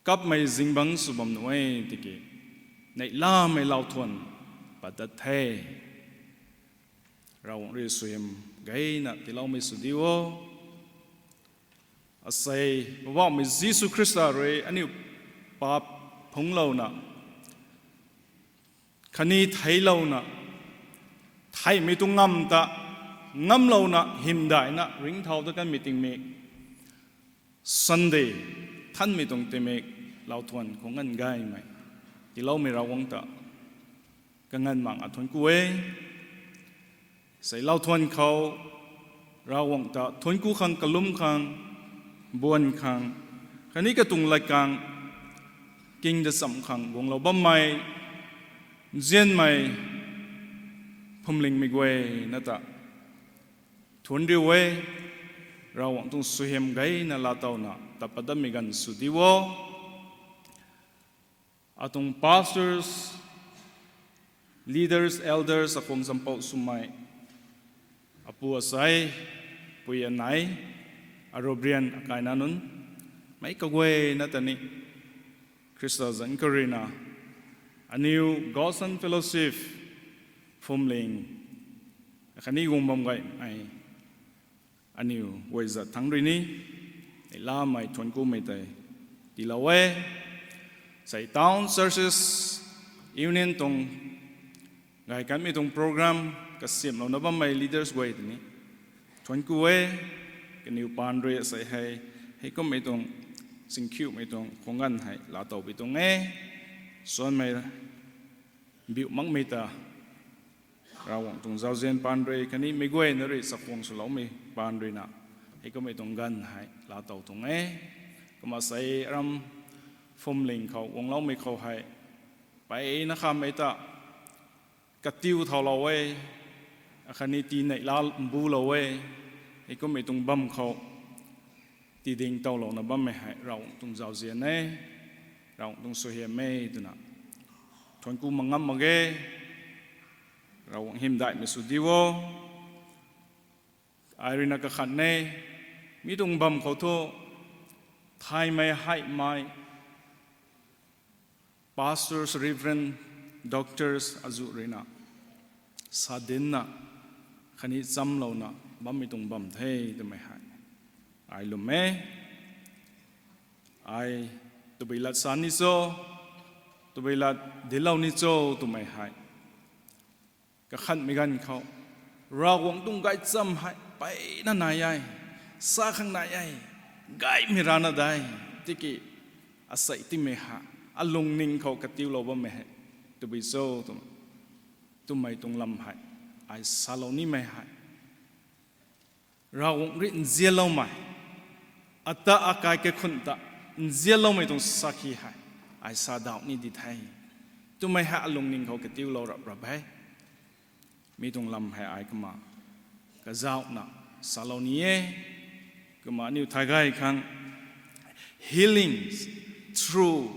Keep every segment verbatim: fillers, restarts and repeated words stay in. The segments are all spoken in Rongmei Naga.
kapmei zingbangc sw bam nuh e tiki, neihlamei lauthuan pat dat the. Ravguangc rui suaihiam gayna tiiloumei sw di o. Asei, Poubauhmei Jisu Khrista rui aniu paap phungclouna, khatni theiclouna, theihmei tuang ngamv ta ngamlouna hymdaihna ringcthau dat kanmei tingmik Sunday, thanmei tuang tingmik lauthuan khou nganv gaymei tiiloumei Ravguangc ta kanganv mak a thuanc ku e. Sei lauthuan khou Ravguangc ta thuanc ku khang, kalum khang, buan khang, khatni katuang lat khang, king da cham khang guanglou bammei, nzianmei, phuamlingmei guay na ta thuanc riu e. Ravguangc tuang suaihiam gayna laatowna tat pat datmei ganv sw di o. Atuang pastors, leaders, elders, akhang champou swmei, apu asei, pui anei, arubrian akaina nunc, meic kaguayna ta ni, Khrista zanc kha ruina, aniu Goshen Fellowship, phuamling, khatni guang bam gaymei, aniu guay zat thangc rui ni, neihlamei thuanc kumei tei tiilou e. Sei Town Churches Union tuang gay kanmei tuang program kasiamhlouna bammei leaders guay ta ni thuanc ku e. Kaniw paan rui asei hei, heikummei tuang, singkhiumei tuang khwang ganv hei laatow pui tuang e. Suanmei, biu makmei ta, Ravguangc tuang zauzian paan rui khatni meic guayna rui chakhwang swloumei paan ruina, heikummei tuang ganv hei laatow tuang e. Kumna sei aram phuamling khou guangloumei khou hei, mpeyna khamei ta katiu thaulou e, akhatni tii neihla mbulou e, heikummei tuang bam khou tiding towlouna bammei hei Ravguangc tuang zauzian e, Ravguangc tuang suaihiam e twna thuanc ku mak ngam mak ge. Ravguangc hymdaihmei sw di o. Ai ruina kakhat e, mi tuang bam khou thu, thaymei, heimei, pastors, reverend, doctors azuh ruina sa dincna, khatni chamlouna bammei tuang bam the twmei hei ai lwm e. Ai tabui lat sa ni cho, tabui lat dinclou ni cho twmei hei kakhanhmei ganv khou, Ravguangc tuang gaychamv hei mpeyna nai e, sa khang nai e, gaymei rana de, tiki asei tiimei hei alungning khou katiulou bammei hei tabui cho twmei, twmei tuang lam hei ai salou nimei hei Ravguangc rui nzianloumei, ata akai kaikhunc ta nzianloumei tuang sakhi hei ai sa dauh ni di the twmei hei alungning khou katiulou rap rap e. Mi tuang lam hei ai kumna kazauhna salou ni e. Kumna aniu thay gay khang, healing through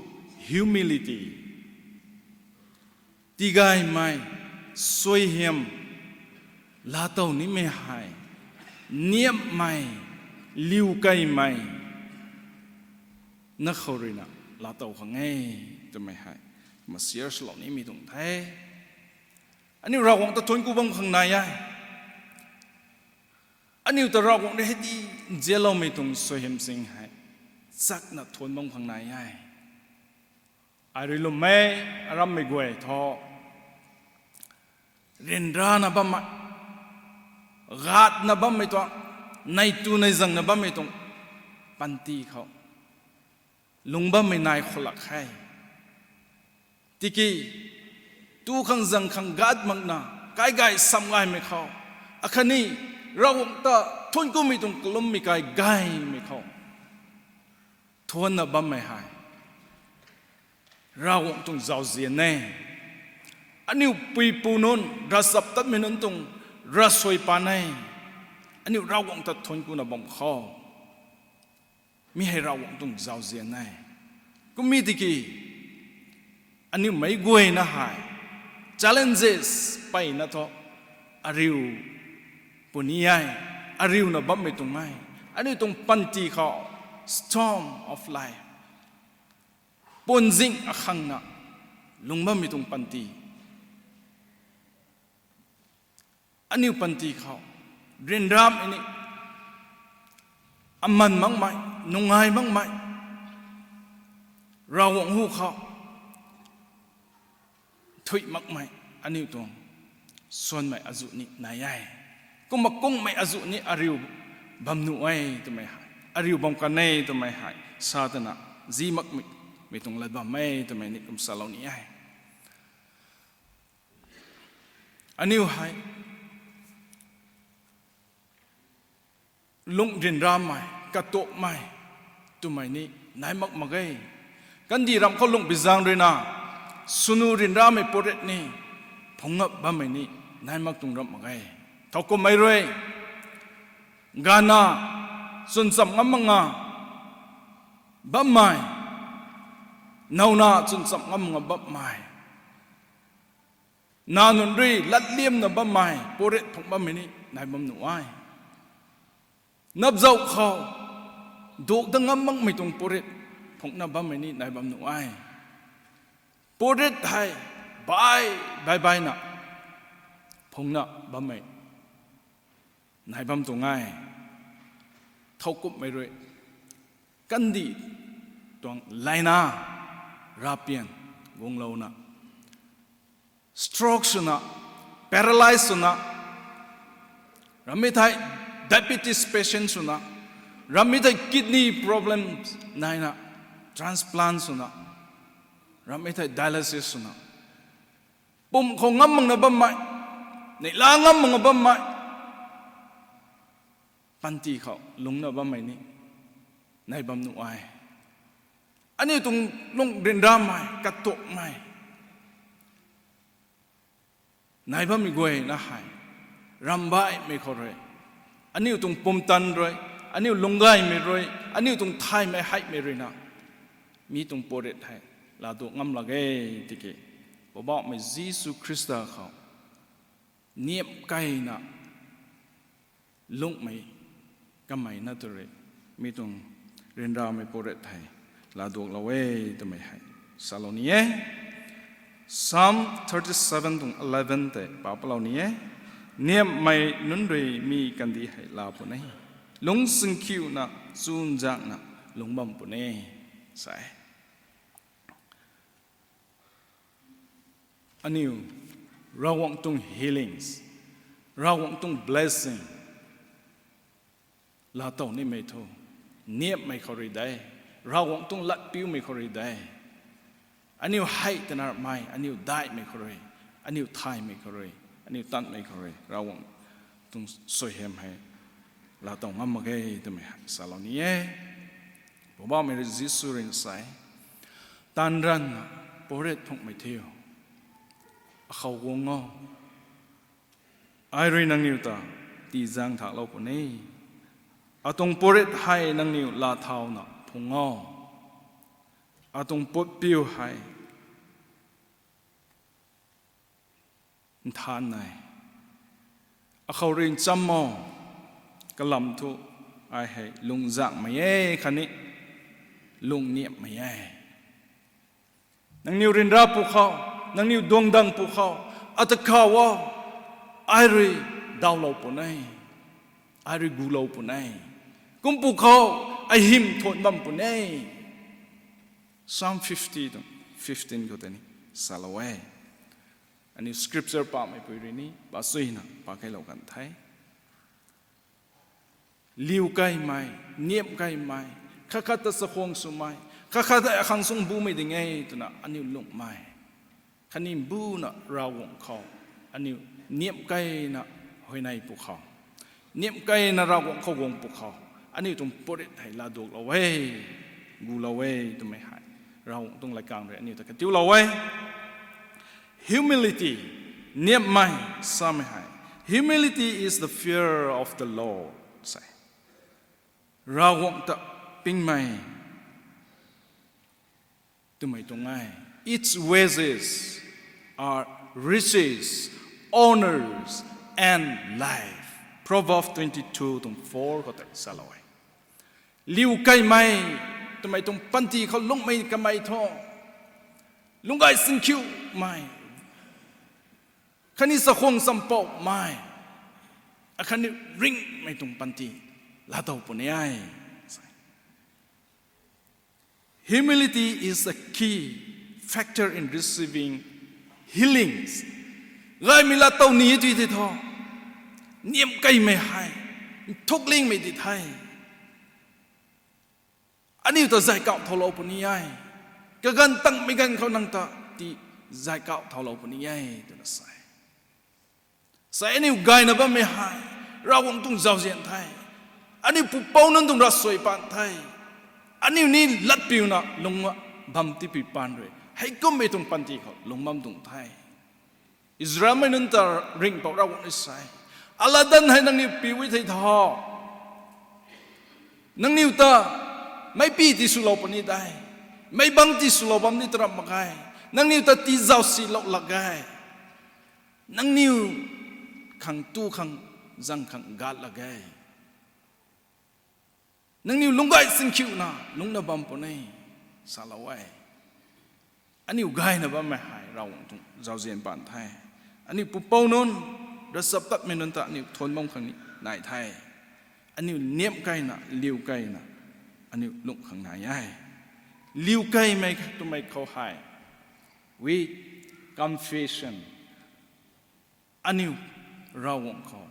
humility, tigaymei, suaihiam laatow nimei hei, niamhmei, liukeymei na khou ruina laatow khang e twmei hei kumna share swlou nimei tuang the. Aniu Ravguangc ta thuanc ku bam khang nai e. Aniu ta Ravguangc rui hei di nzianloumei tuang suaihiam sing hei chakna thuanc bam khang nai e. Ai rui lwm e, arammei guay thu, ryanrana bammei, gatna bammei tuang, neitu neizangna bammei tuang panty khou lung bammei nai khou lak khe. Tiki tu khang zang khang gat makna, kai gay sam gaymei khou, akhatni Ravguangc ta thuanc kumei tuang kalummei kai gaymei khou thuanna bammei hei Ravguangc tuang zauzian e. Aniu puipu nunc, ravchaptatmei nunc tuang ravsuai paan e. Aniu Ravguangc ta thuanc kuna bam khou, mi hei Ravguangc tuang zauzian e. Kum e tiki aniu meic guayna hei challenges mpeyna thu ariu puni e, ariuna bammei tuang e. Aniu tuang panty khou storm of life puanzing akhangna lungc bammei tuang panty, aniu panty khou ryanramei ni aman makmei, nungai makmei, Ravguangc hu khou thuy makmei, aniu tuang suanmei azuh ni nai e. Kumna kungmei azuh ni ariu bam nuh e twmei hei, ariu bam kan e twmei hei sa tana, zi makmei, mei tuang lat bam e twmei ni kum salou ni e. Aniu hei lungh ryanramei, katuakmei twmei ni nai mak mak e. Kandih ramh khou lungh bi zaeng ruina, swnu ryanramei puatrit ni phungc ngam bammei ni nai mak tuang ramh mak e. Thowkumhmei rui gana chwn chamh ngam mak nga bammei, nowna chwn chamh ngam mak nga bammei, nac nunc rui latliamna bammei puatrit phungc bammei ni nai bam nuh e. Napzauh khou duak dat ngam makmei tuang puatrit phungcna bammei ni nai bam nuh e. Puatrit hei bai, bai baina phungcna bammei nai bam tuang e. Thowkumhmei rui kandih tuang layna, ravpian guanglouna, stroke swna, paralyze swna, ramhmei thei diabetes patient swna, ramhmei thei kidney problems naina, transplant swna, ramhmei thei dialysis swna, pum khou ngam makna bammei, neihla ngam makna bammei, panty khou lungcna bammei ni nai bam nuh e. Aniu tuang lungh ryanramei, katuakmei nai bammei guayna hei, ramh baihmei khou rui, aniu tuang pumtan rui, aniu lungcgaymei rui, aniu tuang thaymei heimei ruina, mi tuang puatrit hei laaduak ngam lak e. Tiki Poubauhmei Jisu Khrista khou niamh keyna lungcmei kamei na tu rui, mi tuang ryanramei puatrit hei laaduaklou e twmei hei salou ni e. Psalm thirty-seven tuang eleven tei pa palou ni e. Niamhmei nunc rui mi kandih hei laa puni e, lungc singkhiuna chuzaenghna lungc bam puni e, sa e. Aniu Ravguangc tuang healings, Ravguangc tuang blessing laatow nimei thu, niamhmei khou rui de, Ravguangc tuang latpiumei khou rui de, aniu hei twna ramei, aniu daihmei khou rui, aniu thaymei khou rui, aniu tanmei khou rui Ravguangc tuang suaihiam hei laatow ngam mak ge twmei salou ni e. Poubauhmei rui Jisu rui sa e, taanv ranvna puatrit phungmei thiu, akhou guang o, ai rui nangniw ta tiizaeng thaklou puni. Atuang puatrit hei nangniw laa thauna phung o. Atuang puatpiu hei nthan e, akhou rui ncham o, kalam thu ai hei lungzaenghmei e khatni lungniamhmei e. Nangniw ryanra pwkhou, nangniw duangdang pwkhou, ata kau o, ai rui dawlou puni, ai rui gulou puni. Kum pwkhou, ai hym thuan bam puni. Psalm fifty tuang fifteen khou tei ni salou e. Aniu scripture pameipui rui ni pa suina pakeylou kan the. Liu keymei, niamh keymei, khat khat ta chakhwang swmei, khat khat ta akhang sung bumei ding e twna aniu lungmei, khatni mbuna Ravguangc khou aniu niamh keyna huayney pwkhou, niamh keyna Ravguangc khou guang pwkhou, aniu tuang puatrit hei laaduaklou e, gulou e twmei hei Ravguangc tuang latkaeng rui aniu ta katiulou e. Humility, niamhmei samei hei, humility is the fear of the Lord, sa e. Ravguangc ta pingmei twmei tuang e. Its wages are riches, honors, and life. Proverbs twenty-two tuang four khou tei salou e. Liu keymei twmei tuang panty khou lungmei kamei thu, lungcgay sinkhiumei, khatni chakhwang champouhmei, akhatni ringhmei tuang panty laatow puni e. Humility is a key factor in receiving healings. Gaymei laatow ni ti tei thu, niamhkeimei hei nthuk lingmei di the. Aniu ta zay kauh thaulou puni e. Kaganv tangmei ganv khou nang ta ti zay kauh thaulou puni e twna sa e. Sa aniu gayna bammei hei Ravguangc tuang zauzian the. Aniu pupouc nunc tuang ravsuai paan the. Aniu ni latpiuna lung bam tipui paan rui, heikummei tuang panty khou lung bam tuang the. Israelmei nunc ta ringhpouc Ravguangc ni sa e, Aladan hei nangniw piu e thei tho, nangniw ta meicpi tiswlou puni de, meic bangc tiswlou bam ni taram mak ge. Nangniw ta tii zaucsilou lak ge. Nangniw khang tu khang zang khang gat lak ge. Nangniw lungcgay sinkhiuna lungcna bam puni, salou e. Aniu gayna bammei hei Ravguangc tuang zauzian paan the. Aniu pupouc nunc ravchaptatmei nunc ta aniu thuan bam khang ni nai the. Aniu niamhkeina, liukeina aniu lungh khang nai e. Liukeimei twmei khou hei with confession, aniu Ravguangc khou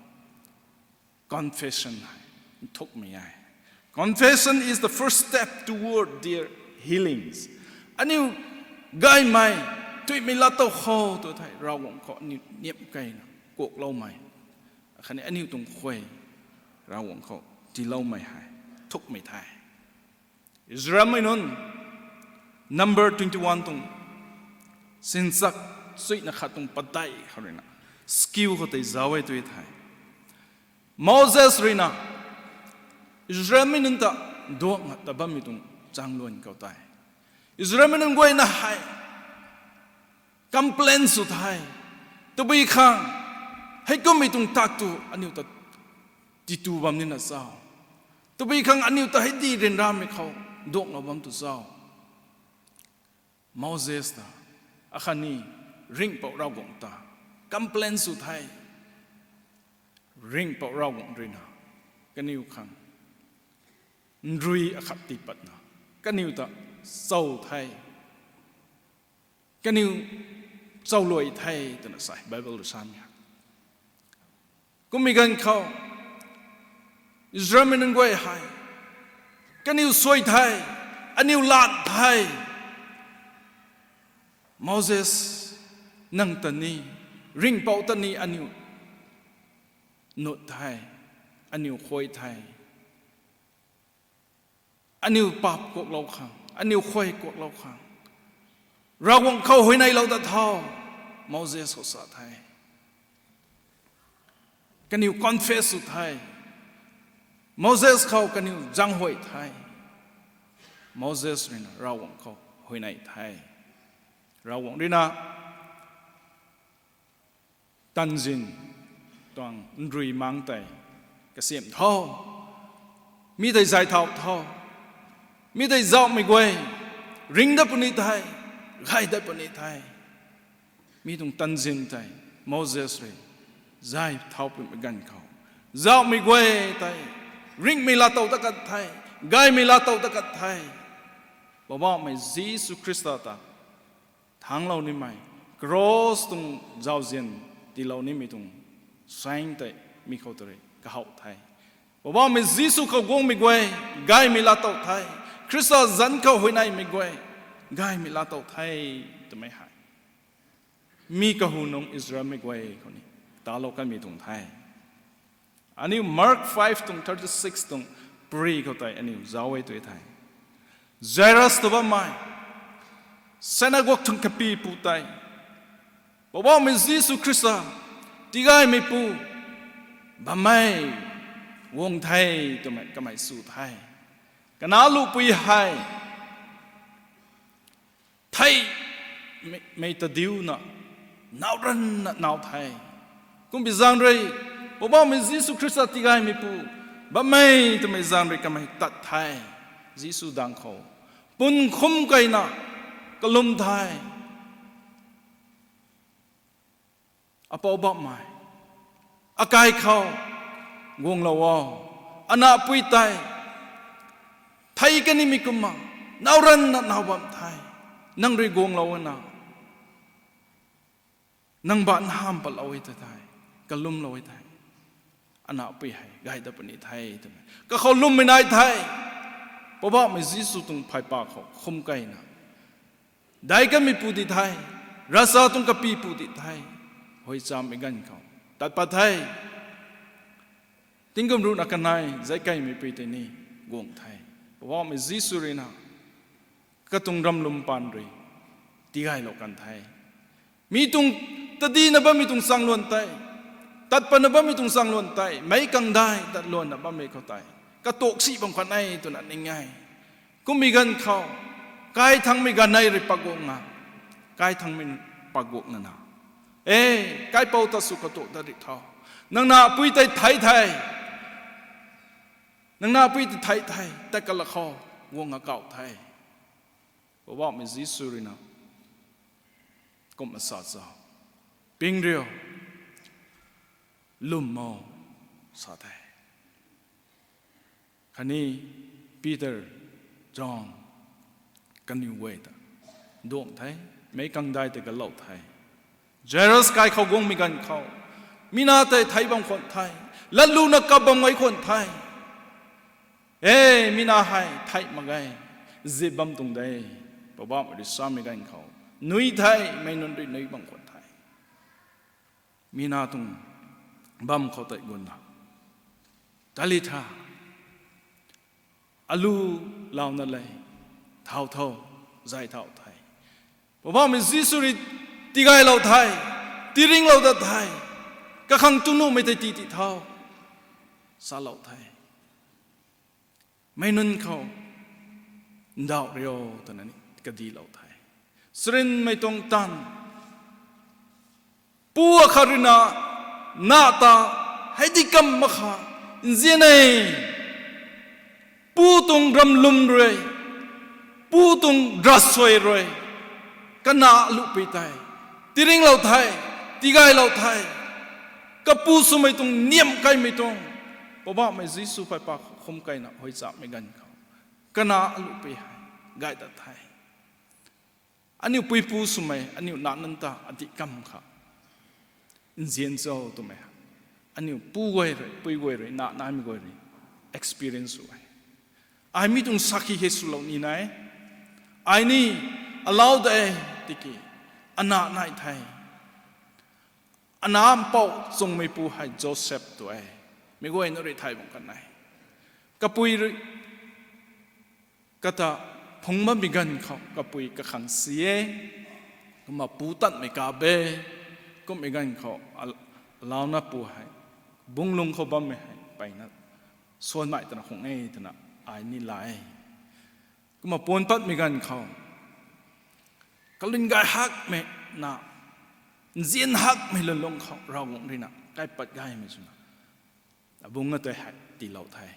confession hei nthukmei e. Confession is the first step toward their healings. Aniu gaymei, thuimei laatow khou tu thei Ravguangc khou aniu niamhkeina kuakloumei, akhatni aniu tuang khuay Ravguangc khou tiiloumei hei nthukmei the. Israelmei nunc Number twenty one tuang sinchak chuihna khat tuang padeih khou ruina skill khou tei zauc e tui the. Moses ruina Israelmei nunc ta duangna ta bammei tuang chaengluan khou tei Israelmei nunc guayna hei complain sw the. Tabui khang heikummei tuang tak tu aniu ta titu bam nina cho? Tabui khang aniu ta hei di ryanramei khou duanglou bam tu cho? Moses ta, akhatni ringhpouc Ravguangc ta complain sw the. Ringhpouc Ravguangc ruina kaniw khang nrui akhat tii patna, kaniw ta chau the, kaniw chau luai the twna sa e Bible rui samei hei. Kummei ganv khou Israelmei nunc guay hei, kaniw suai the, aniu lan the. Moses, nang ta ni, ringhpouc ta ni aniu nut the, aniu khuay the. Aniu paap kuaklou khang, aniu khuay kuaklou khang Ravguangc khou huayneylou dat tho, Moses khou sa the. Kaniw confess sw the. Moses khou kaniw zaenghuay the. Moses ruina Ravguangc khou huayney the. Ravguangc ruina tanzin tuang nrui mang tei kasiam tho. Mi tei zay thau tho. Mi tei zauhmei guay ring dat puni the, gay dat puni the. Mi tuang tanzin tei Moses rui zay thau pumei ganv khou, zauhmei guay tei ringhmei laatow ta kat the, gaymei laatow ta kat the. Poubauhmei Jisu Khrista ta thanglou nimei, cross tuang zauzian tiilou nimei tuang saeng tei mi khou ta rui kahouh the. Poubauhmei Jisu khou guangmei guay gaymei laatow the. Khrista zanc khou huayneymei guay gaymei laatow the twmei hei mi kahunungc Israelmei guay khou ni talou kanmei tuang the. Aniu Mark five tuang thirty six tuang pary khou tei aniu zauc e tui the. Jairus ta bammei, synagogue thangc kapypu tei, Poubauhmei Jisu Khrista tigaymeipu bammei guang the twmei kamei sw the. Kanac luhpui hei thei mei, mei ta diuna nau ranna nau the. Kumbi zaeng rui Poubauhmei Jisu Khrista tigaymeipu bammei twmei zaeng rui kamei tat the. Jisu dang khou pun khum keyna kalum the. Apou bapmei, akai khou guanglou o, anapui tei thei kanimei kumna, nau ranna nau bam the, nang rui guanglou na, nang ba nhamv patlou e ta the, kalumlou e the, anapui hei gay dat puni the twmei kakhou lwmmei nai the. Poubauhmei Jisu tuang phaypa khou khum keyna, daic kanmei pu di the, ravsa tuang kapy pu di the, huaychamei ganv khou tat pat the. Tingkum ruhna kanei zaic keymei pui tei ni guang the. Poubauhmei Jisu rui na katuang ramlwm paan rui tigaylou kan the. Mi tuang tadina bammei tuang changluan tei, tat patna bammei tuang changluan tei, meic kangdai tat luanna bammei khou tei katuak si bam khat e twna ning e. Kummei ganv khou, kaithangmei ganv nei rui paguangna, kaithangmei paguangna na, e, kaipouc ta sw katuak dat ri tho. Nang napui tei thei the. Nang napui tei thei the, tat kalak khou guang akauh the. Poubauhmei Jisu rui na kumna sa cho, ping rio, lwm o, sa the. Khatni Peter, John, kaniw guay ta duang the, meic kangdai tei galou the. Jairus kai khou guangmei ganv khou, mi na tei thei bam khwan the, latluna kap bam gay khwan the. E, mi na hei thei mak ge, zip bam tuang de. Poubauhmei rui samei ganv khou, nui the, meic nunc rui nui bam khwan the. Mi na tuang bam khou tei gunna, Talitha, alu, launa le, thau tho, zay thau the. Poubauhmei Jisu rui tigaylou the, tiringlou dat the, kakhang tu nuhmei tei ti ti tho, salou the. Meic nunc khou ndauh rio twna ni kadilou the. Charynmei tuang taanv, pu akhat rui na, na ta, hei di kam mak kha, nzian e. Pu tuang ramlwm rui, pu tuang drasui rui, kana luhpui tei tiringlou the, tigaylou the. Kapu swmei tuang niamh kaimei tuang, Poubauhmei Jisu phaypa khum keyna huaychamei ganv khou, kana luhpui hei gay dat the. Aniu puipu swmei, aniu na nunc ta adih kam kha, nzian cho twmei, aniu pu guay rui, pui guay rui, na naimei guay rui experience sw e. Ai mi tuang sakhi hei swlou ni nai. Ai ni alau de, tiki ana nai the. Ana mpouh chungmeipu hei Joseph tu e. Mi guayna rui thay bam kan e. Kapui rui kata phungc bammei ganv khou kapui kakhang si e. Kumna pu tanmei kap e. Kummei ganv khou al-, alauna pu hei bunglung khou bammei hei mpeyna suanmei twna khung e twna ai ni la e. Kumna puan patmei ganv khou, kalun gay hakmei na, nzian hakmei lwnlung khou Ravguangc rui na kaipat gaymei swna, abungc na tei hei tiilou the.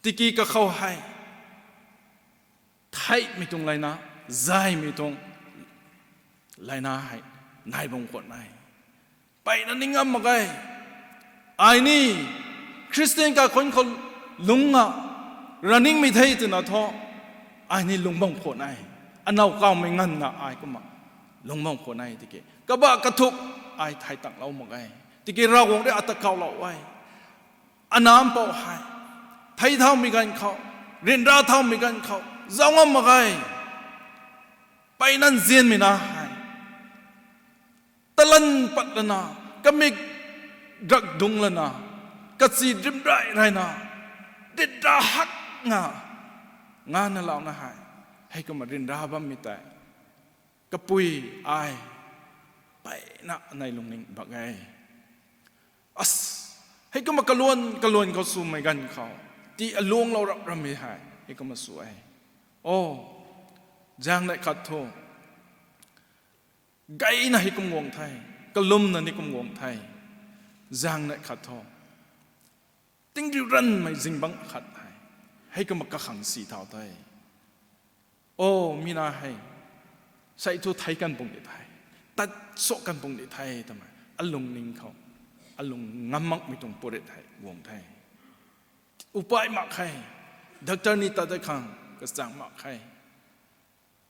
Tiki kakhou hei theihmei tuang layna, zaymei tuang layna hei nai bam khwan e. Mpeyna ning ngam mak ge. Ai ni Khristian kaikhunc khou lungc na, raningmei the twna thu, ai ni lungc bam khwan e. Anow kawmei nganvna ai kumna lungc bam khwan e tiki, kabah kathuk ai thei tanglou mak ge. Tiki Ravguangc rui ata kawlou e. Ana mpouh hei thei thaumei ganv khou, ryanra thaumei ganv khou zauc ngam mak ge. Mpeyna nzianmei na hei talan pat lana, kamik drak dungc lana, kachi rimrai rayna, ryanra hakna, ngana launa hei, heikumna ryanra bammei tei kapui ai mpeyna nei lungning bak e. As, heikumna kaluan kaluan khou swmei ganv khou, ti aluanglou rap rammei hei heikumna sw e. O, zaeng neih khat thu, gayna hei kum guang the, kalumna ni kum guang the. Zaeng neih khat thu, tingriu ranmei zingbangc khat hei heikumna kakhang si thau the. O, mi na hei sei thu thei kan pung di the, tat sw kan pung di the twmei Alungning khou, alung ngam makmei tuang purit hei guang the. Upai mak khe, doctor ni tat dat khang kachang mak khe.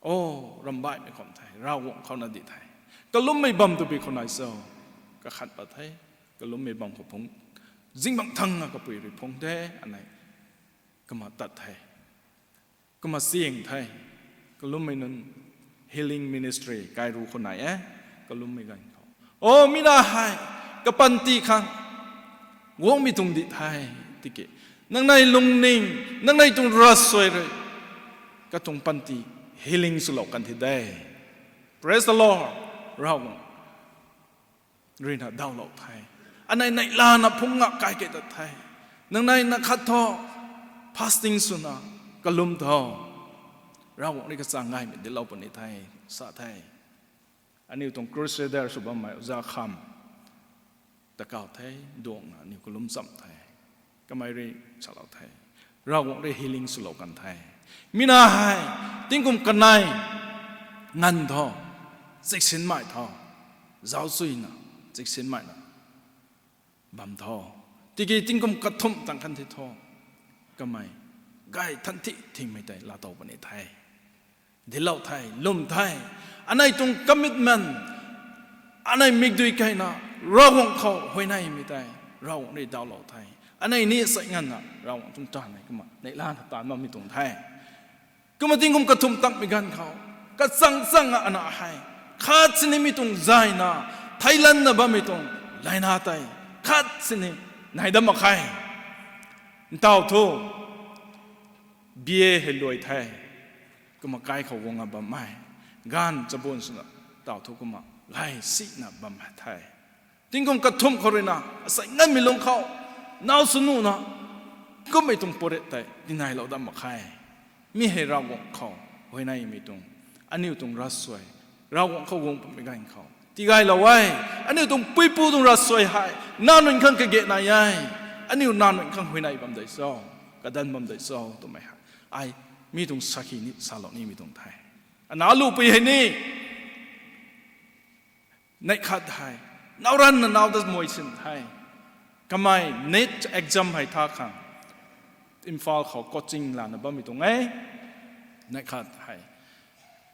O, ramh baihmei khwan the, Ravguangc khou na di the. Kalummei bam twbi khou nai cho, kakhat pat the, kalummei bam khou phung, zingbangc thangna kapui rui phung the, anei, kumna tat the. Kumna syang the, kalummei nunc healing ministry kai ru khou nai e, kalummei ganv khou. O, mi na hei, kapanty khang, guangmei tuang di the, tiki. Nangnei lungning, nangnei tuang ravsuai rui, katuang panty healing swlou kan thi de. Praise the Lord, Ravguangc rui na dawlou the. Anei neihlana phungc nga kai kei tat the. Nangnei na khat tho, fasting swna, kalum tho. Ravguangc rui kachang gaymei dinclou puni the, sa the. Aniu tuang crusader sw bammei Oja Kham ta kau the, duangna aniu kalum cham the. Kamei rui salou the. Ravguangc rui healing swlou kan the. Mi na hei, tingkum kanei nganv tho, chiksinmei tho, zauc chuina, chiksinmeina bam tho. Tiki tingkum kathumh tang kan the tho, kamei gay than thi thingmei tei laatow puni the. Dinclou the, lwm the. Anei tuang commitment, anei mikdui kaina, Ravguangc khou huayneymei tei, Ravguangc rui dawlou the. Anei ni sai nganvna Ravguangc tuang taanv hei kumna neihlana taanv bammei tuang the. Kumna tingkum kathumh takmei ganv khou, kachang chang ana hei, khat sini mi tuang zayna, theilanna bammei tuang layna tei, khat sini nai dat mak khe. Ntaw thu, B A hei luai the, kumna kai khou guang a bammei, ganv chabun swna, ntaw thu kumna gay sina bam the. Tingkum kathumh khou ruina, asei nganvmei lung khou, naw sw nuna, kummei tuang purit tei tiinailou dat mak khe. Mi hei Ravguangc khou huayneymei tuang, aniu tuang ravsuai, Ravguangc khou guang pumei ganv khou tigaylou e. Aniu tuang puipu tuang ravsuai hei nac nunc khang kage nai e. Aniu nac nunc khang huayney bam dei cho, kadan bam dei cho twmei hei, ai, mi tuang sakhi ni salou nimei tuang the. Ana lupui hei ni, neih khat hei, naw ranna naw dat mui sin the. Kamei NEET exam hei tha khang Imphal khou coaching lana bammei tuang e. Neih khat hei,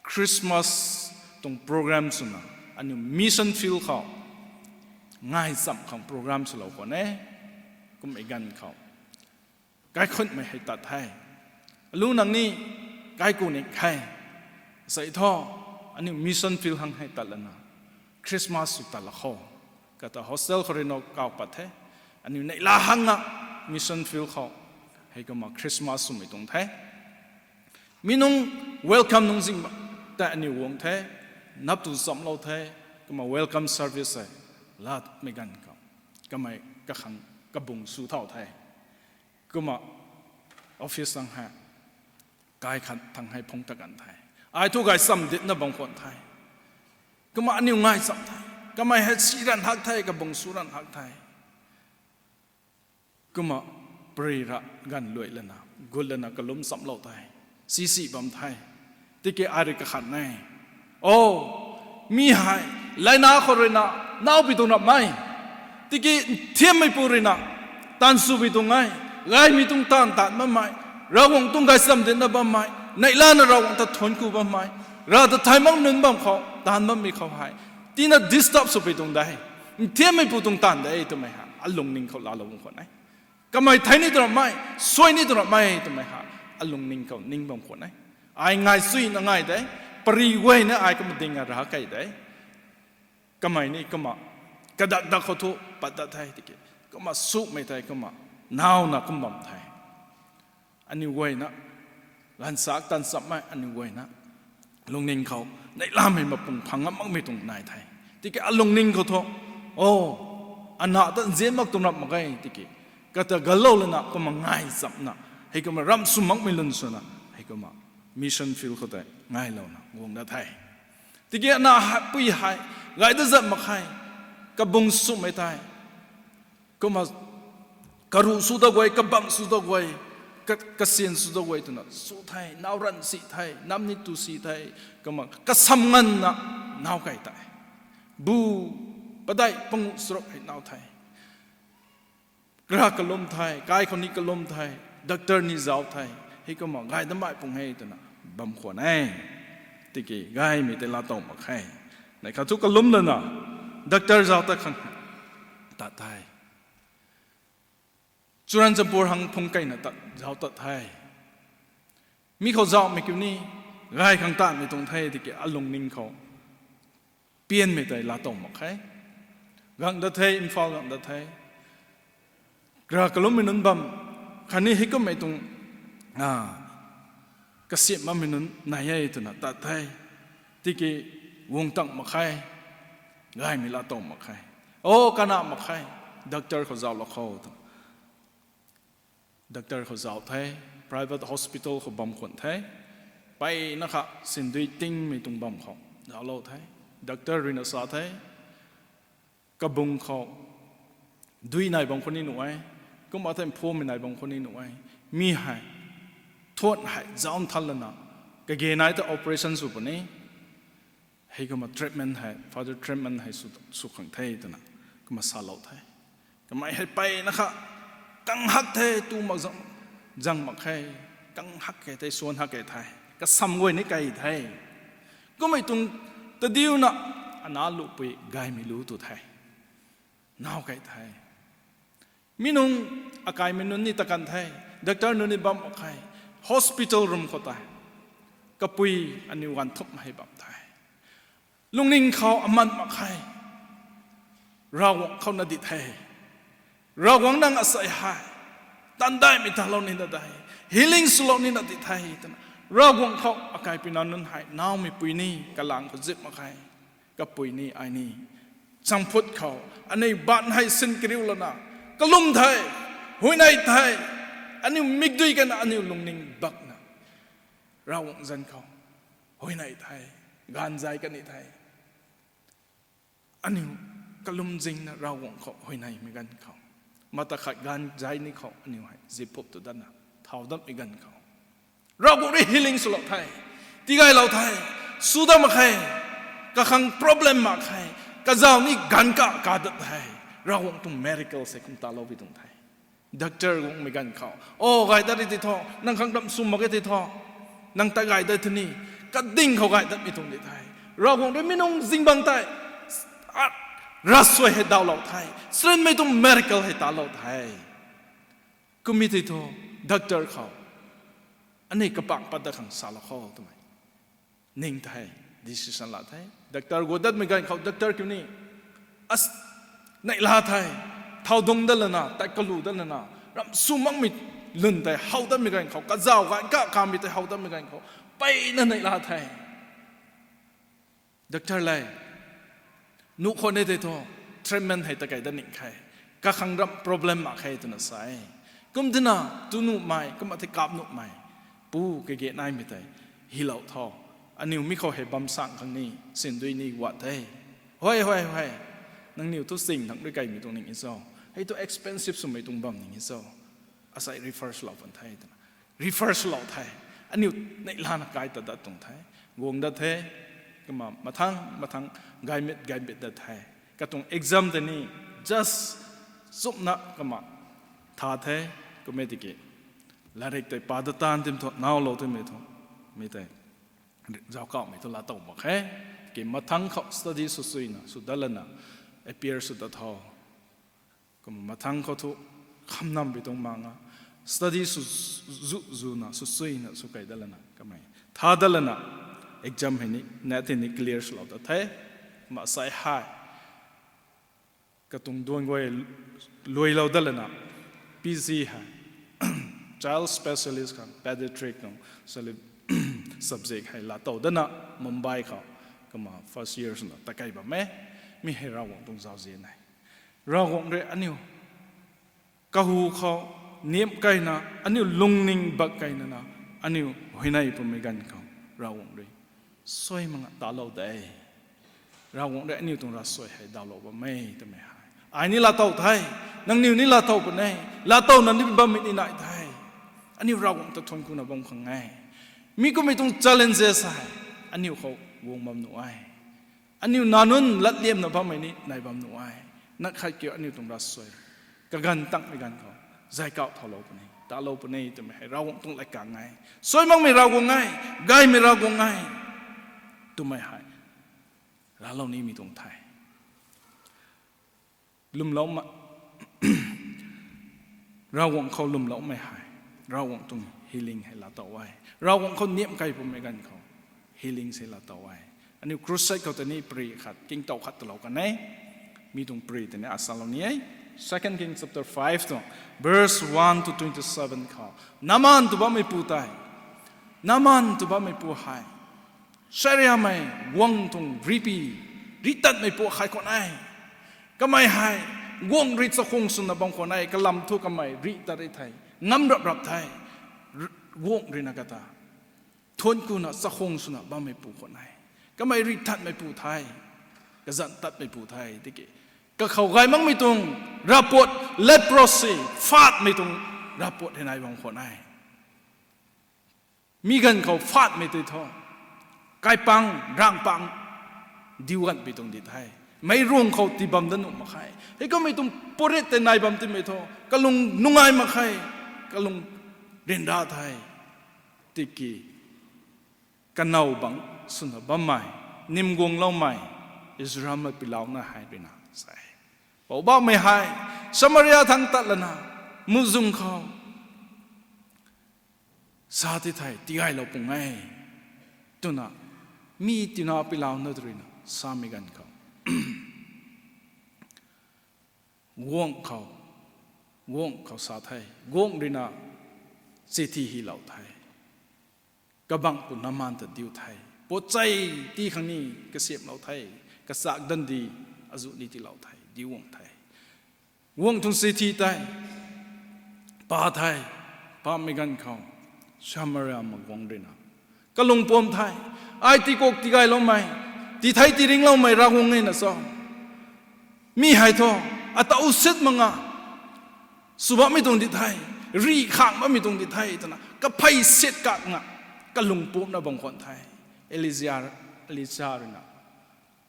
Christmas tuang program swna, aniu mission field khou ngai cham khang program swlou khwan e. Kummei ganv khou, kaikhunhmei hei tat the. Alu nang ni kaiku ni khe. Sei thu, aniu mission field hang hei tat lana, Christmas sw tat la kho. Kata hostel khou rui now kau pat the. Aniu neihla hangna mission field khou hei kumna Christmas swmei tuang the. Mi nung welcome nung zing tei aniu guang the. Nap tu chamlou the. Kumna welcome service hei latmei ganv khou, kamei kakhang kabung sw thau the. Kumna office thang hei, kai khat thang hei phungc ta kan the. Ai thu gaychamv ditna bam khwan the. Kumna aniu ngai cham the. Kamei hei si ranv hak the, kabung sw ranv hak the. Kumna pari ra ganv luai lana, gut lana kalum chamlou the. Sisi bam the. Tiki ai rui kakhan e. O, mi hei, layna khou ruina, naw pi tuang rapmei. Tiki nthiammeipu ruina, taanv swpui tuang e, gaymei tuang taanv taanv bammei, Ravguangc tuang gaychamv ditna bammei, neihlana Ravguangc ta thuanc ku bammei, Rav ta thay mak nunc bam khou, taanv bammei khou hei, tina disturb swpui tuang de. Nthiammeipu tuang taanv de twmei hei, alungning khou laalou bam khwan e. Kamei thei ni tu rapmei, suai ni tu rapmei twmei hei, alungning khou ning bam khwan e. Ai ngai suina ngai de, pari guayna ai kumna ding a ra kei de. Kamei ni kumna, kadak dak khou thu pat dat the tiki, kumna sumei tei kumna, nawna kum bam the. Aniu guayna, ganvsak taanv chammei aniu guayna, lungning khou, neihlamei mapung phang ngam makmei tuang nai the. Tiki alungning khou thu, o, ana ta nzian mak tuang rap mak ge tiki, kata galou lana kumna ngai chamna, hei kumna ram sw makmei lun swna, hei kumna mission field khou tei ngailouna guang dat the. Tiki ana hei, pui hei, gay da zat mak khe, kabung swmei tei, kumna karuh sw da guay, kabang sw da guay, ka, kasian sw da guay twna sw the, naw ranv si the, nam ni tu si the, kumna kasam nganvna naw kei tei. Bu Padeih panguh charuk hei nau the. Kara kalum the, kai khou ni kalum the, doctor ni zauc the, heikumna gay dat mei pung e twna bam khwan e. Tiki gaymei tei laatow mak khe. Neih khat thu kalum lana, doctor zauc tat khang tat the. Churachandpur hang phung keyna tat, zauc tat the. Mi khou zaucmei kiu ni, gay khang tatmei tuang the tiki alungning khou pianmei tei laatow mak khe. Gang dat the, Imphal gang dat the. Kara kalummei nunc bam, khatni heikummei tuang, a, kasiamh bammei nunc nai e twna tat the. Tiki guang tang mak khe, gaymei laatow mak khe. O, kana mak khe, doctor khou zauclou khou tw. Doctor khou zauc the, private hospital khou bam khwan the, mpeyna kha sindui tingmei tuang bam khou zauclou the, doctor ruina sa the, kabung khou dui nai bam khou ni nuh e, kumna thei mphumei nai bam khou ni nuh e, mi hei, thuan hei zauc nthan lana, kage nai ta operation sw puni, heikumna treatment hei, further treatment hei sw, sw khang the twna, kumna salou the. Kamei hei mpeyna kha, kang hak the tu mak zang, zang mak khe, kang hak ke the, suan hak ke the, kasam guay ni key the. Kummei tuang tadiuna, ana lupui gaymei lu tu the. Nau key the. Mi nung akaimei nunc ni ta kan the, doctor nunc ni bam mak khe, hospital room khou tei. Kapui aniu ganv thumh hei bam the. Lungning khou aman mak khe. Ravguangc khou na di the. Ravguangc nang asei hei tandaihmei talou nina de, healing swlou nina di the twna, Ravguangc khou akaipui nac nunc hei naumei pui ni kalang khou zip mak khe. Kapui ni ai ni champhut khou aniu baanc hei sin kariu lana, kalum the, huayney the, aniu mikdui kana aniu lungning bakna, Ravguangc zanc khou huayney the, gaanv zay kani the. Aniu kalum zingna Ravguangc khou huayneymei ganv khou, mata khat gaanv zay ni khou aniu hei ziphup tu datna thau datmei ganv khou, Ravguangc rui healing swlou the, tigaylou the, sw dat mak khe, kakhang problem mak khe, kazauh ni ganv ka ka dat the, Ravguangc tuang miracle se kum taloupui tuang the. Doctor guangmei ganv khou, o, gay dat ri tei thu, nang khang ram sw mak ge tei thu, nang ta gay dat tei ni, kading khou gay datmei tuang di the. Ravguangc rui mi nung zingbangc tei, a, ravsuai hei dawlou the, srinmei tuang miracle hei talou the. Kummei tei thu, doctor khou, aniu kapang pat dat khang salou khou twmei ning the, decision la the. Doctor guang datmei ganv khou doctor kiu ni, as, neihla the, thau dung dat lana, tat kalu dat lana, ram sw makmei lun tei how datmei ganv khou, kazauh ganv ka kamei tei how datmei ganv khou, mpeyna neihla the. Doctor le, nuh khou ni tei thu, treatment hei ta key dat ning khe, kakhang ram problem mak khe twna sa e. Kum tina, tu nuhmei, kumna thei kap nuhmei, pu kage naimei tei, hilou tho, aniu mi khou hei bam sang khang ni, sindui ni guat the. Huay, huay, huay. Nangniw thu sing thangc rui kaimei tuang ning e cho. Hei thu expensive swmei tuang bam ning e cho. Asei refer swlou pan the twna, refer swlou the. Aniu neihlana kai ta dat tuang the. Guang dat the. Kumna mathang mathang gaymit gaymit dat the. Katuang exam tei ni just chumna kumna tha the. Kum e tiki, latrik tei pa dat taanv tim thu naulou twmei thu, mi tei, zauckauhmei thu laatow mak khe. Tiki mathang khou study sw suina sw dat lana, appear sw dat tho. Kumna mathang khou thu khamnambi tuang manga, study sw zu zuna sw suina sw key dat lana kamei tha dat lana, exam hei ni, NET hei ni clear swlou dat the. Kumna sai hei, katuang duan guay luailou dat lana, PG hei, child specialist khang pediatric tuang subject hei laatow datna, Mumbai khou, kumna first year swna ta key bam e. Mi hei Ravguangc tuang zauzian e. Ravguangc rui aniu kahu khou niamh keyna, aniu lungning bak keynana, aniu huayney pwmei ganv khou, Ravguangc rui suai manga talou de. Ravguangc rui aniu tuang ravsuai hei dawlou bam e twmei hei, ai ni laatow the, nangniw ni laatow puni, laatowna ni bammei ni nai the. Aniu Ravguangc ta thuanc kuna bam khang e. Mi kummei tuang challenges hei aniu khou guang bam nuh e. Aniu nac nunc latliamna bammei ni nai bam nuh e. Nang khat kiu aniu tuang ravsuai kaganv tangmei ganv khou, zay kauh thaulou puni, talou puni twmei hei Ravguangc tuang lat kang e. Suai makmei Ravguangc e, gaymei Ravguangc e twmei hei raclou nimei tuang the. Lwmloumei, Ravguangc khou lwmloumei hei Ravguangc tuang healing hei laatow e. Ravguangc khou niamh key pumei ganv khou healing sei laatow e. Aniu crusade khou tei ni pary khat, kingtow khat talou kan e. Mi tuang pary tei ni asalou ni e. Second King chapter five tuang verse one to twenty seven khou, Naaman tw bammeipu tei, Naaman tw bammeipu hei Siriamei guangc tuang rihpui, rih tatmeipu akhei khwan e. Kamei hei guangc rui chakhwang swna bam khwan e, kalam thu kamei rih tat ri the, ngam rap rap the, guangc ruina kata thuanc kuna chakhwang swna bammeipu khwan e. Kamei rih tatmeipu the, kazanc tatmeipu the tiki, kakhou gay makmei tuang ravpuat, leprosy, fatmei tuang ravpuat hei nai bam khwan e. Mi ganv khou fatmei tei thu kaipang, rangpang, diu ganvpui tuang di the. Meic ruang khou tii bam dat nuh mak khe. Heikummei tuang purit tei nai bam timei thu kalung nungai mak khe, kalung ryanra the. Tiki kanow bangc swna bammei, nimguangloumei Israelmei pilauna hei ruina sa e, Poubauhmei hei Samaria thangc tat lana muhzwng khou sa ti thei tigaylou pung e, twna mi tina pilauna ruina samei ganv khou, guangc khou, guangc khou sa the, guangc ruina chithi hylou the. Kabangc pu Naaman ta diu the. Puatchei tii khang ni kasiamhlou the. Kachak dandi azuh ni tiilou the, diu guang the. Guangc tuang chithi tei pa the. Pamei ganv khou Samaria mei guangc ruina kalung puam the. Ai tiikak tigayloumei, tii thei tiiringloumei Ravguangc e na cho? Mi hei thu ata u sit mak nga, sw bammei tuang di the, rih khang bammei tuang di the twna kaphey sit kak nga kalung puamcna bam khwan the. Elija, Elisa ruina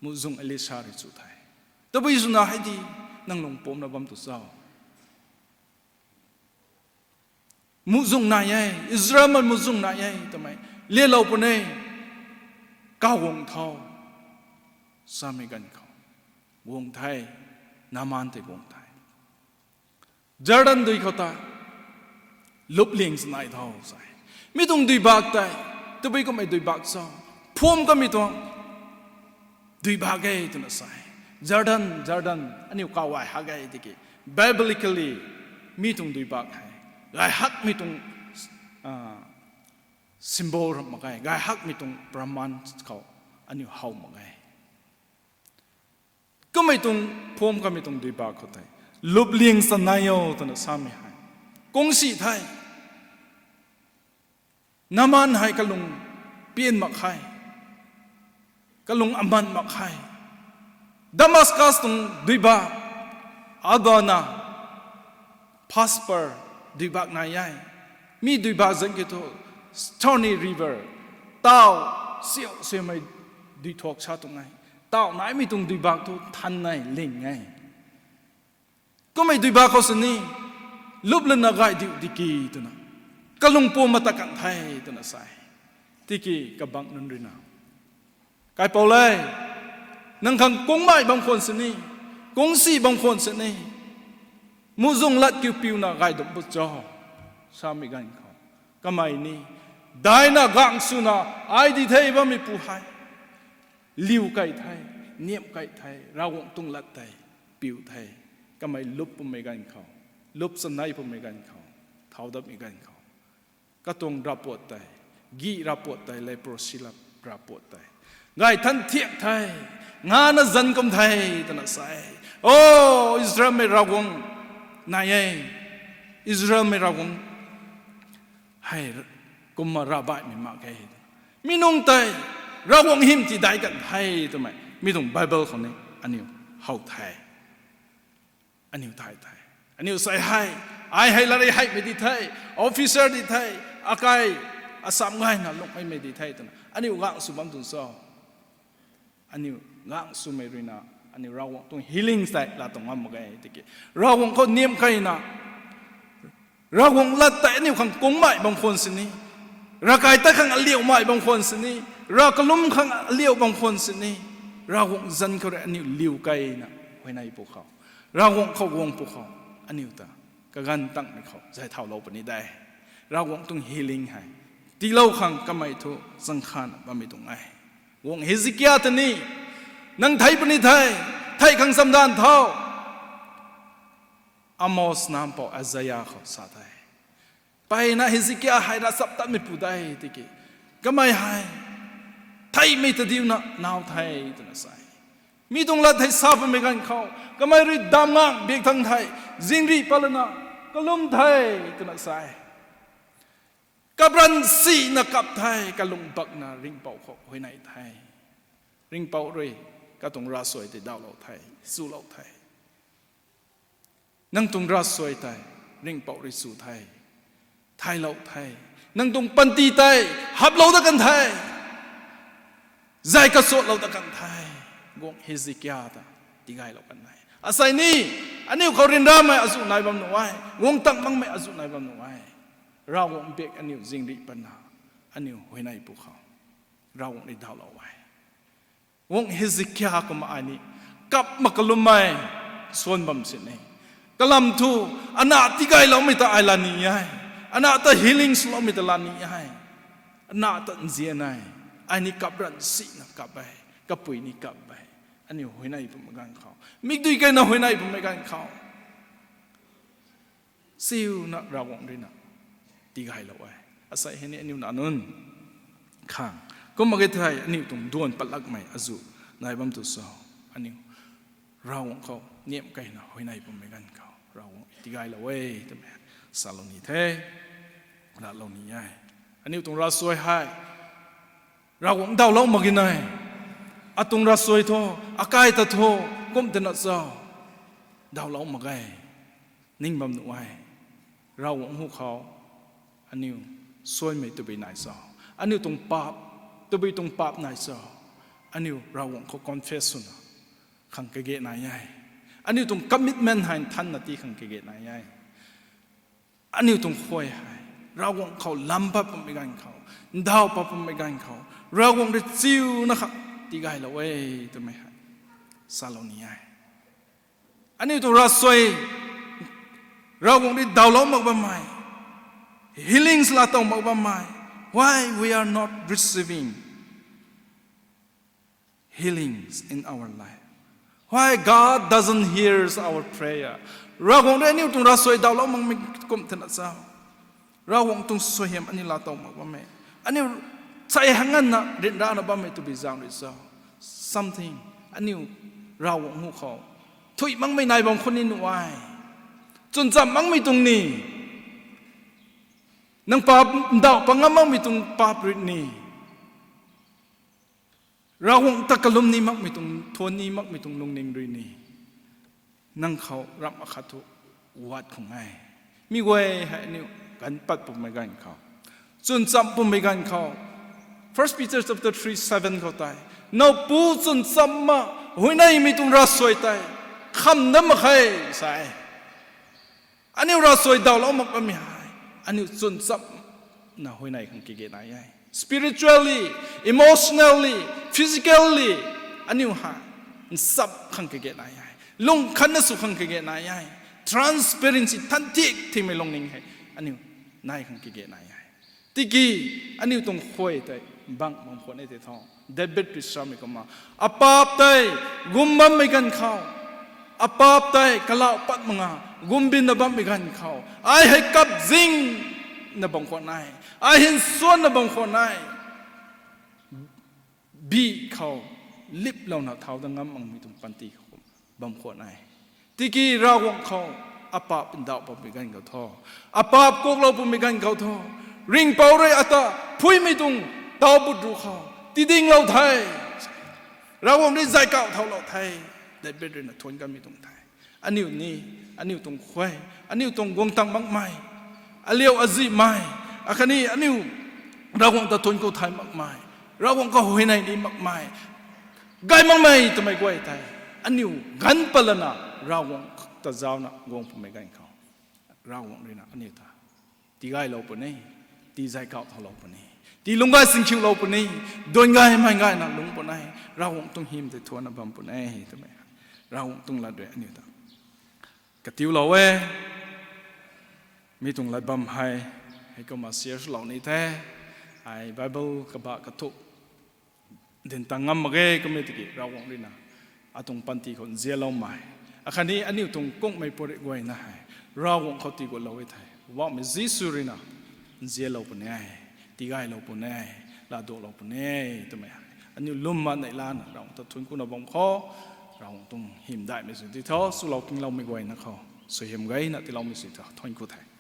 muhzwng Elisa rui chu the, Tabui swna hei di nang lung puamcna bam tu cho? Muhzwng nai e, Israelmei muhzwng nai e twmei lelou puni, kaw guang tho, samei ganv khou guang the, Naaman tei guang the. Jordan dui khou ta lupling sa nai tho sa e. Mi tuang duibak tei tabui kummei duibak cho? Phuam kamei tuang duibak e twna sa e. Jordan, Jordan, aniu kaw gay hak e tiki, biblically mi tuang duibak hei gay hakmei tuang symbol ram mak ge, gay hakmei tuang praman khou aniu how mak ge. Kummei tuang phuam kamei tuang duibak khou tei lupling sa nai o twna samei hei kungsi the. Naaman hei kalung pian mak khe, kalung aman mak khe. Damascus tuang duibak, Abana, Phasper duibak nai e. Mi duibak zanc ki thu Stony River, tauh siau siamei duithuak sa tuang e. Tauh naimei tuang duibak thu than e, ling e. Kummei duibak khou sini lup lana gay diu tiki twna kalung puam mata kan the twna sa e. Tiki kabangc nunc ruina, Kaipouc le, nang khang kungmei bam khwan sini, kungsi bam khwan sini, muhzwng lat kiu piuna gay dum bu cho? samei ganv khou kamei ni, Daina gang swna ai di the bammeipu hei liu key the, niamh key the, Ravguangc tuang lat tei piu the. Kamei lup pumei ganv khou, lup chanei pumei ganv khou, thau datmei ganv khou, katuang ravpuat tei, gih ravpuat tei, leprosy ravpuat tei gay than thiak the, ngana zanc kum the twna sa e. O, Israelmei Ravguangc nai e, Israelmei Ravguangc hei kumna ravbaihmei mak ge. Mi nunc tei Ravguangc hym tidai kan the twmei mi tuang Bible khou ni aniu how the. Aniu thay the. Aniu sa hei, ai hei latrik heimei di the, officer di the, akai, asam gayna lungmeimei di the twna aniu gang sw bam tuang cho? Aniu lang swmei ruina, aniu Ravguangc tuang healing tei laa tuang ngam mak ge tiki, Ravguangc khou niamh keyna, Ravguangc lat tei aniu khang kungmei bam khwan sini, ravkai ta khang aliumei bam khwan sini, rav kalum khang aliu bam khwan sini, Ravguangc zanc khou rui aniu liu keyna huayney pw khou, Ravguangc khou guang pw khou, aniu ta kaganv tangmei khou zay thaulou puni de. Ravguangc tuang healing hei tiilou khang kamei thu changkhan bammei tuang e. Guangc Hezekia ta ni, nang thei puni the, thei khang chamdanv thau. Amos nampou Isaiah khou sa the. Mpeyna Hezekia hei ravchaptatmei pu de tiki, kamei hei theimei ta diuna nau the twna sa e. Mi tuang lat hei sa bammei ganv khou, kamei rui damngang biak thang the, zingrih patlana kalum the twna sa e. Kapranv sina kap the, kalung bakna ringhpouc khou huayney the. Ringhpouc rui katuang ravsuai tei dawlou the, chulou the. Nang tuang ravsuai tei ringhpouc rui chu the, thaylou the. Nang tuang panty tei haplou dat kan the, zay kachuatlou dat kan the. Guangc Hezekia ta tigaylou kan e. Asei ni, aniu khou ryanramei azuh nai bam nuh e, guang tang makmei azuh nai bam nuh e. Ravguangc bak aniu zingrih patna, aniu huayney pw khou, Ravguangc rui dawlou e. Guangc Hezekia kumna ai ni kap mak kalummei suan bam sini. Kalam thu, ana tigayloumei ta ai laa ni e. Ana ta healing swloumei ta laa ni e. Ana ta nzian e. Ai ni kapranv sina kap e. Kapui ni kap e. Aniu huayney pwmei ganv khou, mikdui keyna huayney pwmei ganv khou, siuna Ravguangc ruina tigaylou e. Asei hei ni aniu na nunc khang, kumna ke thei aniu tuang duan patlakmei azuh nai bam tu cho? Aniu Ravguangc khou niamh keyna huayney pwmei ganv khou Ravguangc tigaylou e twmei salou ni the, laalou ni e. Aniu tuang ravsuai hei Ravguangc dawlou mak ge nai. Atuang ravsuai thu, akai ta thu, kum twna cho, dawlou mak ge. Ning bam nuh e. Ravguangc hu khou aniu suaimei tabui nai cho? Aniu tuang paap, tabui tuang paap nai cho? Aniu Ravguangc khou confess swna khang kage nai e. Aniu tuang commitment hei nthanna tii khang kage nai e. Aniu tuang khuay hei Ravguangc khou lam pat pwmei ganv khou, ndaw pat pwmei ganv khou, Ravguangc rui chiuna kha tigaylou e twmei hei salou ni e. Aniu tuang ravsuai Ravguangc rui dawlou mak bammei, healings laatow mak bammei, why we are not receiving healings in our life? Why God doesn't hears our prayer? Ravguangc rui aniu tuang ravsuai dawlou makmei kum thena cho? Ravguangc tuang suaihiam aniu laatow mak bammei, aniu chai hanganna ryanrana bammei tabui zaeng rui cho? Something, aniu Ravguangc hu khou thuy makmei nai bam khou ni nuh e. Chwn cham makmei tuang ni, nang paap ndauh pat ngam makmei tuang paap rui ni, Ravguangc ta kalum ni makmei tuang, thuan ni makmei tuang lungning rui ni, nang khou ramh akhat thu wat khang e. Mi guay hei aniu ganv pat pwmei ganv khou, chwn cham pwmei ganv khou, First Peter chapter three seven khou tei, nowpu chwn chamna huayneymei tuang ravsuai tei kham dat mak khe, sa e. Aniu ravsuai dawlou mak bammei hei aniu chwn chamna huayney khang kage nai e. Spiritually, emotionally, physically, aniu hei nchap khang kage nai e. Lung khatna sw khang kage nai e. Transparency, thanthik thimei lungning hei aniu nai khang kage nai e. Tiki aniu tuang khuay tei bang bam khwan e tei tho. David rui samei kumna, apaap tei gum bammei ganv khou, apaap tei kalau pat mak nga gumbinna bammei ganv khou, ai hei kapzingna bam khwan e, ai hei nsuanna bam khwan e, bih khou liplouna thau dat ngam makmei tuang panty khou bam khwan e. Tiki Ravguangc khou apaap ndauh patmei ganv khou tho, apaap kuaklou pwmei ganv khou tho, ringhpouc rui ata phuimei tuang taw but ru khou tidinglou the, Ravguangc rui zay kauh thaulou the, David ruina thuanc kanmei tuang the. Aniu ni, aniu tuang khuay, aniu tuang guang tang makmei, aliu azihmei, akhatni aniu Ravguangc ta thuanc khou thay makmei, Ravguangc khou huayney ni makmei, Gay makmei twmei guay tei, aniu ganv pat lana Ravguangc ta zauna guang pumei ganv khou, Ravguangc ruina aniu ta tigaylou puni, tizay kauh thaulou puni, tii lungc gay singkhiulou puni, duan gaymei gayna lungc puni, Ravguangc tuang hym tei thuanna bam puni twmei, Ravguangc tuang lat rui aniu ta katiulou e. Mi tuang lat bam hei, heikumna share swlou ni the, ai Bible kabah kathuk dinc tang ngam mak ge kummei tiki Ravguangc ruina atuang panty khou nzianloumei, akhatni aniu tuang kungmei puarih guayna hei Ravguangc khou tigutlou e thei, Poubauhmei Jisu ruina nzianlou puni e, tigaylou puni e, laaduaklou puni e twmei hei aniu lwmna neihlana Ravguangc ta thuanc kuna bam khou, Ravguangc tuang hymdaihmei sw di tho, swlou kingloumei guayna khou suaihiam gayna tiiloumei sw tho, thuanc ku the.